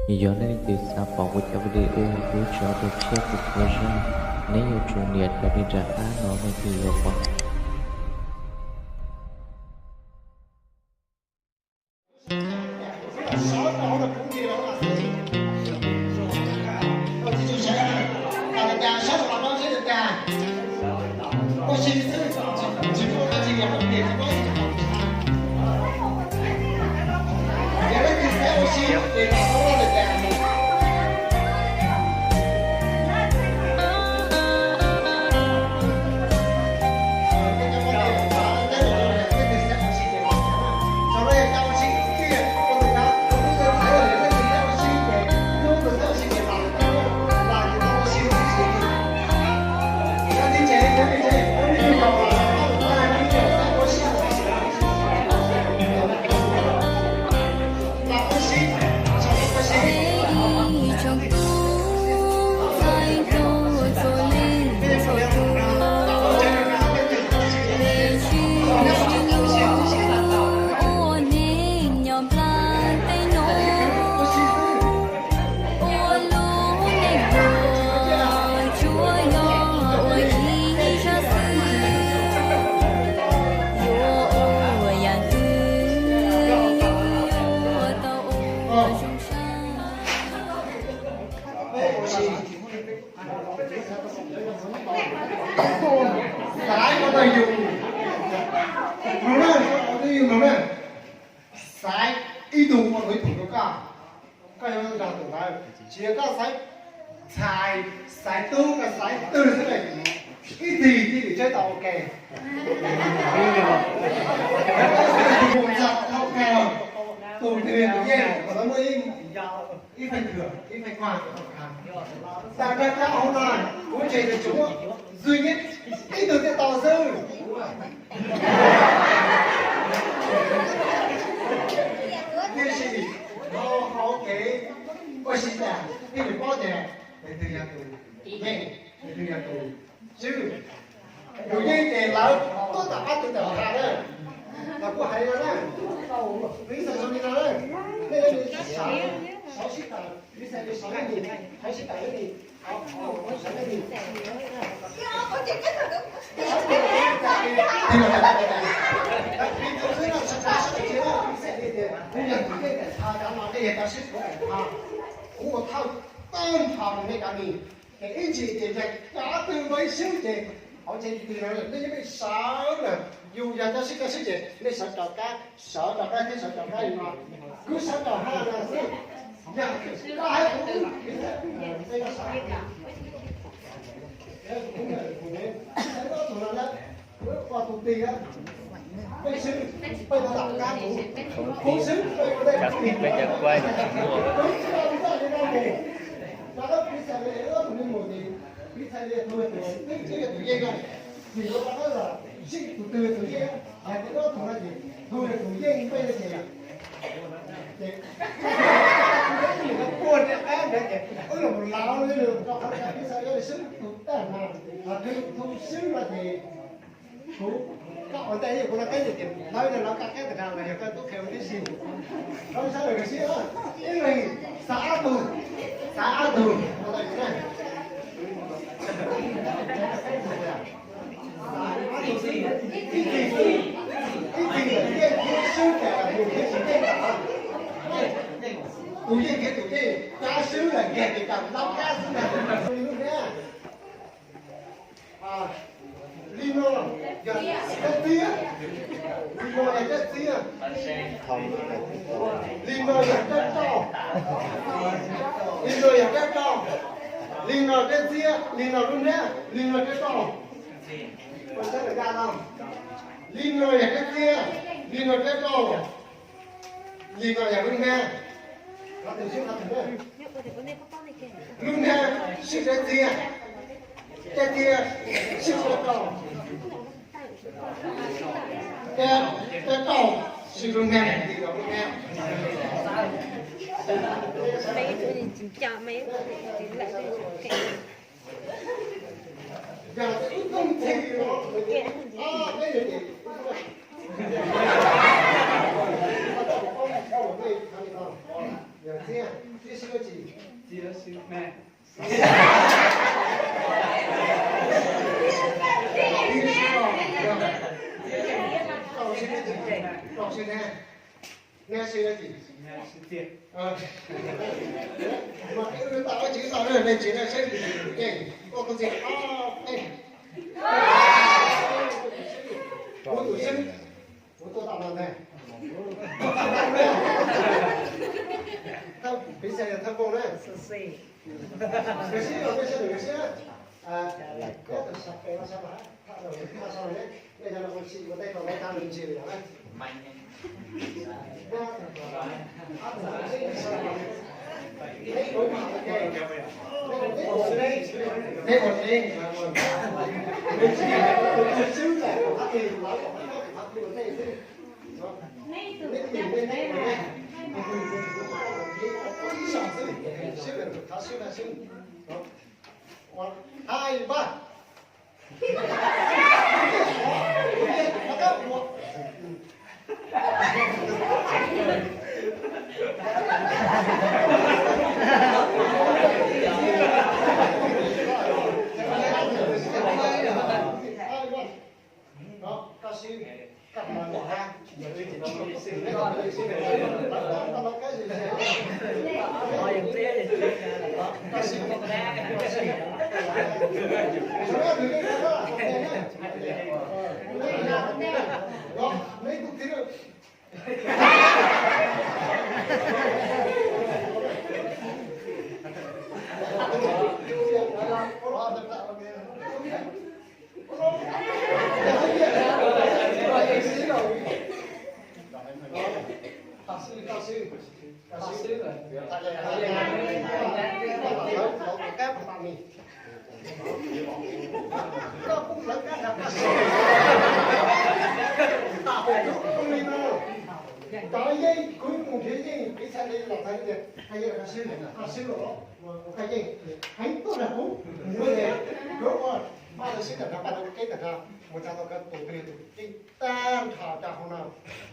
Yog nej leej twg xav pom kuv cov video ua txhua txhua zaj, neb yuav tsum nias cov li nram qab no nej thiaj yuav pom. Xaiv ko taw yus, xaiv ib tug ua thuv tus rau koj, koj yuav nrog tus ntawd, tsis yog koj xaiv ntxhais, xaiv tub, koj xaiv twg xwb na, ib txhis thiaj li tshawb tau ua ke. Tus twg tus yeej, tus ntawd muaj ib, ib feem khwm, ib feem khuam. Tam rau rau hauv no, kuv tseg tias tsuas muaj duy nhất ib tug thiaj tau xwb. Tiam sis dhau hauv kev ua si tas thiaj li paub tias leej twg yog tus yeej, leej twg yog tus swb. Tus yeej ces lawv tuaj tom qab tus tawm hais na, los kuj hais li no na, piv xam zoo li no na, nej sawv, sawv sib tawm, piv xam li sawv li, sawv sib tawm li, sawv li. Kuv yog tus yeej tawm tha cov no, nej yog cov sib tawm tha, kuv ua thawj tag nrho nej cov ni. Ces ib ntsis tias yog cov twg npaj ib swb ces hauv tsev twg no nej yeej sawv lawm, yus yog cov sib cov swb ces nej sawv rov qab, sawv rov qab thiab sawv rov qab li no. Kuv sawv rau hauv no xwb, yog koj hais kuv, kuv sawv. Ua tus twg, peb swb, peb ua tom qab kuv, kuv swb, peb ua tom qab kuv, kuv swb, peb ua tom qab kuv, rov qab piv xam li ua tus neeg mus ces piv xam li tus twg twb tsis yog tus yeej no, tsis yuav rov qab los sib tus twg tus yeej, yog tias ua tus no ces tus yog tus yeej, peb no ces ces ua rov qab ntawd ces wb los laus li rau qhov piv xam li swb tus tag no, los tus swb no ces kuv, koj ua ntej kuv no qeb ces lawv no lawv koj qeb tas los yog koj tub qhe ua tib si. Koj sawv daws sib ib leeg xav ob tug, xav ob tug. Ib txhis, ib txhis, ib txhis yeej thiab swb ces tus yeej thiab tus yeej, tus yeej thiab tus yeej, cov swb lawm kiag ces cov lab kab xwb ntag. Li no yog tej txiab, li no yog tej txiab, li no yog tej roj, li no yog tej roj, li no tej txiab, li no lub hnab, li no tej roj. Li no yog tej txiab, li no tej roj, li no yog lub hnab. Lub hnab sib tej txiab, tej txiab sib tej roj, tej roj sib lub hnab, li no lub hnab. Yog ib tug ntxhais no, peb yog ces Tib sib dab tsi? Tib sib me. Neb sib dab tsi? Mas wb tau ob tsis tau ne, nej tsis ne, saib ua tus xib, kuv tus xib, kuv tuaj tau no ntag. Thawj, piv xam yog thawj npauj na. Nkawd sib, nkawd sib, nkawd sib. Tus sawv pem no sawv pem, thawj, thawj, thawj, nej cov no ua si ua teb rau lawv tab lawv ntsia li lawm na. Hai ba. Cov yeej kuv mus nrhiav yeej, piv xam li los txog tias, Koj yeej, koj swb los, koj yeej heev tuaj nrog kuv, kuv ua Paj Lawv Sib ntawm no, Paj Lawv Ua Qeb ntawm no, mus txog tau koj tus twg tus yeej tag nrho rau hauv no.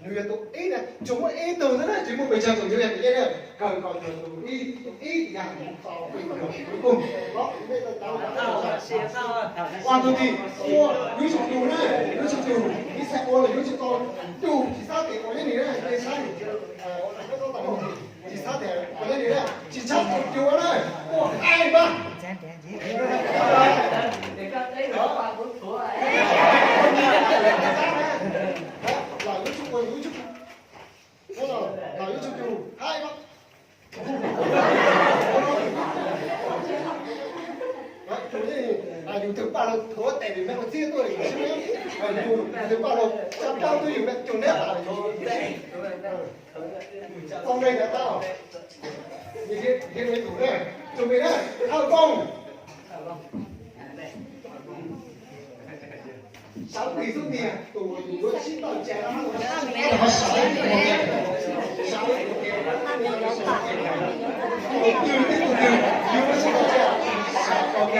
Nws yog tus ib na, tsuas muaj ib tug xwb na, tsis muaj pes tsawg tus, nws yog tus yeej na. Kawg nkaus yog tus ib, tus ib yog tus tau pes tsawg tus ib tug. Ua tus tim ua, yuav tsum tus na, yuav tsum tus, ib txhais ua los yuav tsum tau tus, tsis txhob tias ua yeej li na, nej saib, tsis txhob tias ua yeej li na, tsis txhob tus cua na, ua ai npaj. Los yuav tsum ua, yuav tsum, los yuav tsum tus, ai npaj. Yus twb paj los thuav tes vim me ua txiab tuaj li xwb, yus twb paj los sab rab twb yus me cug neb tas li. Tau me ntawd tau. Tus me na, thawj npauj. Sawv tis xub tiag, tus uas yus yuav sib tawm tsam no, sawv, sawv, tus twg, tus twg yus yuav sib tawm tsam, ok.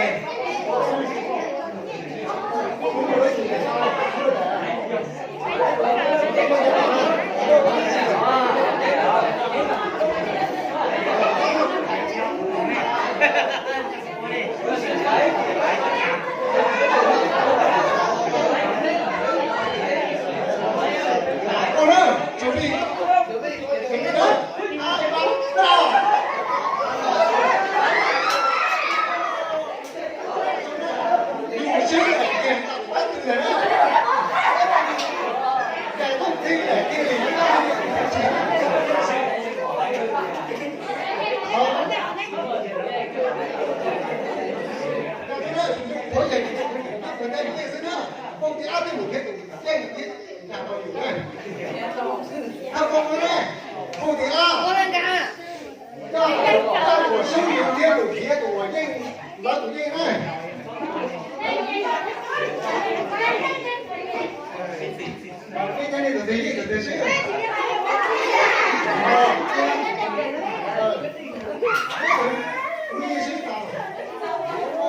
Tus tim ab, tus uas sib nrhiav thiab tus nrhiav tus uas yeej, lawv tus yeej na. Peb cov nej tus twg yeej tus twg sib.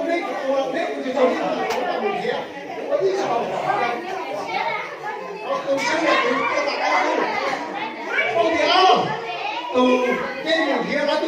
Neb ua, neb ua tus nrhiav, ua ib zaug. Tus sib, tus tuaj tom qab xwb. Tus nrhiav, tus yeej mus nrhiav lawv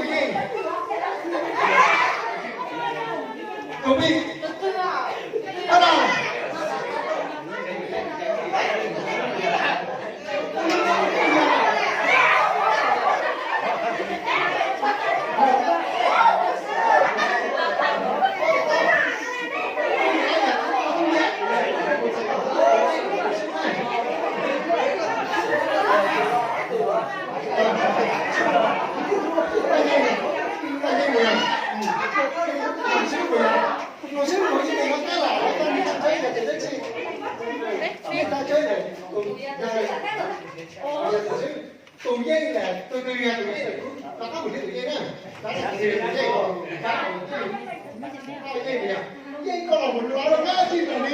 Tus yeej na, tus twg yog tus yeej na, kuv rov qab mus thiab tus yeej na. Rov qab tus yeej, rov qab tus yeej. Yeej koj los mus dua rau qab tsis tau li.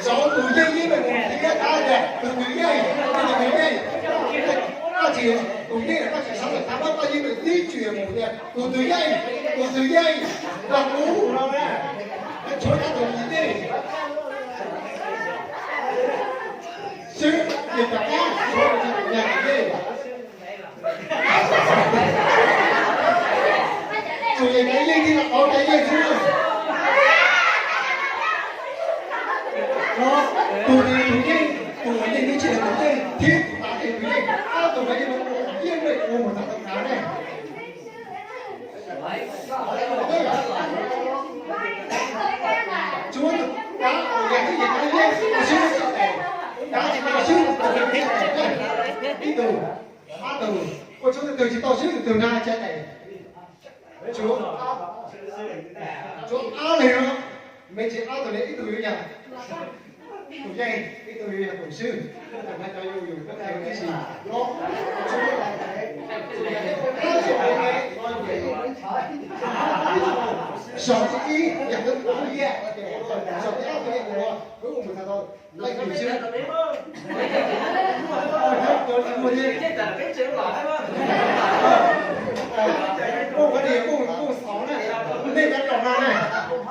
Zaum tus yeej ib me mus thiab, tus twg yeej, tus twg yeej, koj tsis, tus yeej koj tsis xav lawm, tab koj yeej tib tsis mus tias tus twg yeej, tus twg yeej, los kuv no na, tshuav tus yeej xwb, ces rov qab tshuav tus yeej. Tsuas yog cov yeej thiaj li qauv cov yeej xwb. No, tus twg tus yeej, tus uas yeej twb tsis yog tus yeej, thiab tus tav twg tus yeej, ob tug no yeej ua yeej ua mus txog tau kav ne. Tsuav tus kav uas yog twb yog cov yeej xwb, kav tsis tau xwb, ib tug, ob tug, ua tsuav tus twg tsis tau xwb tus twg na tsa tes. Tsuav, tsuav ob leeg no, me ntsis ob tug ne, ib tug yuav yog tus yeej, ib tug yuav yog tus swb, tus no cov yus yus teb tib si. Saum ib yam twb ua ib yam, saum ib ob tug yeej ua, wb ua mus txog tau leej twg xwb. Poj qhov tias poj, poj xauv na, nej cov laus no na,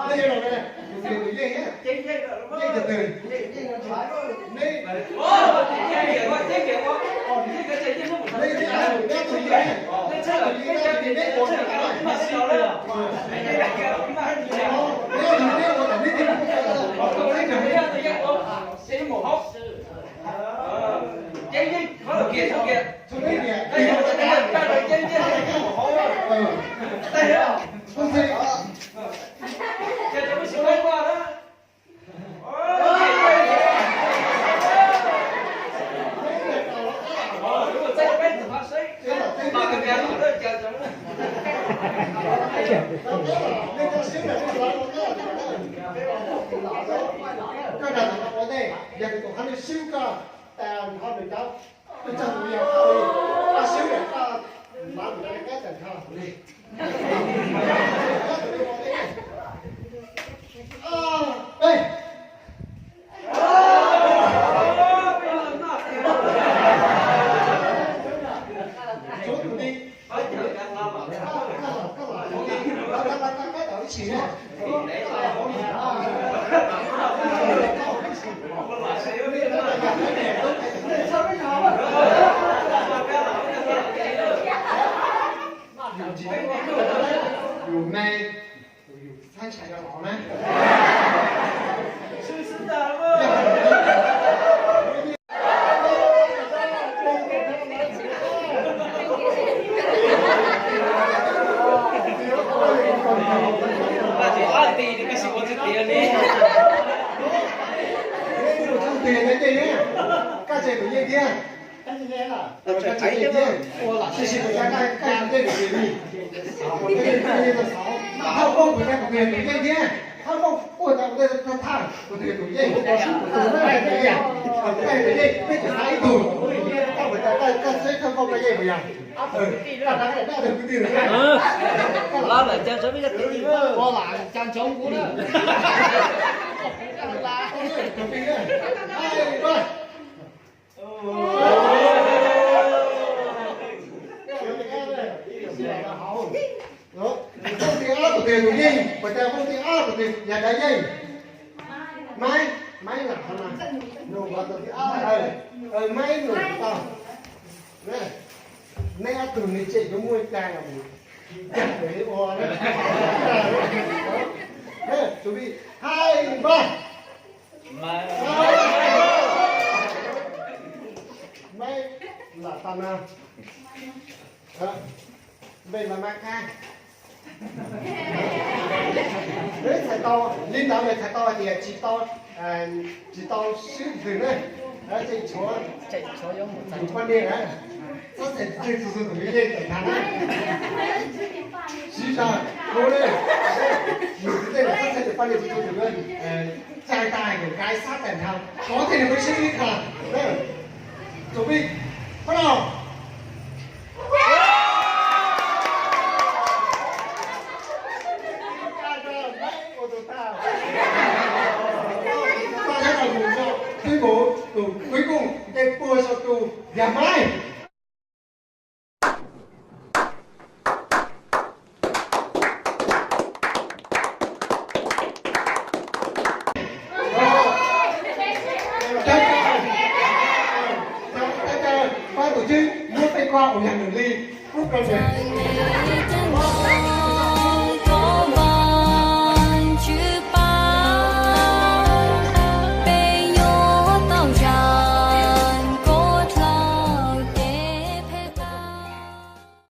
nej cov laus no na, tus twg tus yeej, yeej tus twg, nej, nej, nej, nej tus yeej, nej tus yeej, nej tus yeej, nej tus yeej, nej tus yeej, Yog tus qhov nej swb koj, mus ho nws cov, nej txog tus yog koj, koj swb lawm koj, mav mus rau nej qab tawm kho. Peb. Tshuav tus ni. Yus me, yus xav ntshai rau hauv na. Koj tseem tus yeej thiab. Koj tseem tus yeej thiab. Tiam sis kuv cov koj yeej tus yeej, hauv koob kuv cov kuv tus yeej thiab. Hauv koob kuv cov kuv tus thaj, kuv tus yeej, kuv tus yeej, peb tseem xav ib tug. Koj kuv cov koj xav thaj koob koj yeej puas yog? Koj rov qab daj tus kwv tij. Los lawm cas tso peb cov kwv tij. Ua lam cas ntsoov kuv na. Tus yeej, pas tas phoo thib ob tus twg yog dav yeej? Maib, Maib lam tau na. Nus tus thib ob, Maib nus tau. Neb ob tug nws tseem yuav muaj ib tag los mus. Ua, tus vij hai npaj. Maib lam tau na. Npej los mas qab. Peb txhais tau li ntawd, txhais tau hais tias tsis tau, tsis tau swb ntws na. Tseem tshuav, tseem tshuav yuav mus txais tus poj niam na. Txhob txhais tus tus tus yeej tawm tag na. Siv zog, kuv ne, yus txiv tej lawm txhob txhais tus poj niam tus tus tus na. Txais tas yus kav sab tag nrho, kov tej nws peb sib ib qho. Tus vij, pab los. Tuyên bố tus cuối cùng ntes puag rau tus yog Maib. Pab tổ chức muab tej ko uas yog nws li, pub rau nws.